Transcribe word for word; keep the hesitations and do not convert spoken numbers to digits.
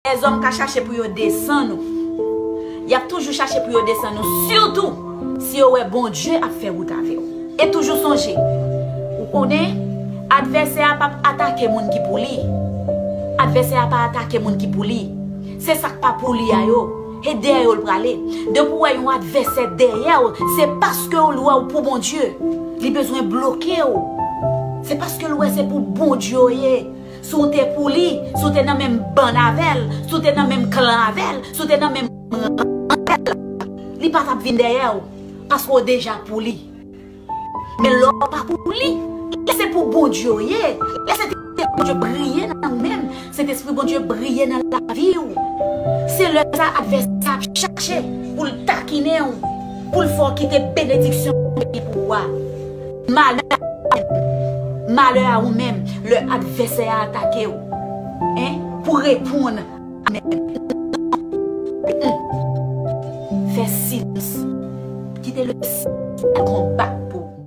lèzòm ka chache pou yo desann ou. Y ap toujou chache pou yo desann ou, sitou si yo wè Bondye ap fè wout avè w. E toujou sonje, ou konnen, advèsè a p ap atake moun ki pou li. Advèsè a pa atake moun ki pou li. Se sa k pa pou li a yo. E dèyè yo l prale. Depi w wè yon advèsè dèyè w, se paske l wè w pou Bondye. Li bezwen bloke w. Se paske l wè se pou Bondye w ye. Si w te pou li, si w te nan menm bann avè l, si w te nan menm klan avè l, si w te nan menm ran avè l, li pa t ap vin dèyè w, paske w deja pou li. Men lè w pa pou li, lè se pou Bondye w ye, lè Sentespri Bondye briye nan ou menm, Sentespri Bondye briye nan lavi w. Se lè sa advèsè a ap chache pou l takinen w, pou l fè w kite benediksyon Bondye gen pou ou a. Malè a ou menm, malè a ou menm, lè advèsè a atake w, en, pou reponn, amèn. Fè silans. Kite le syèl konbat pou ou.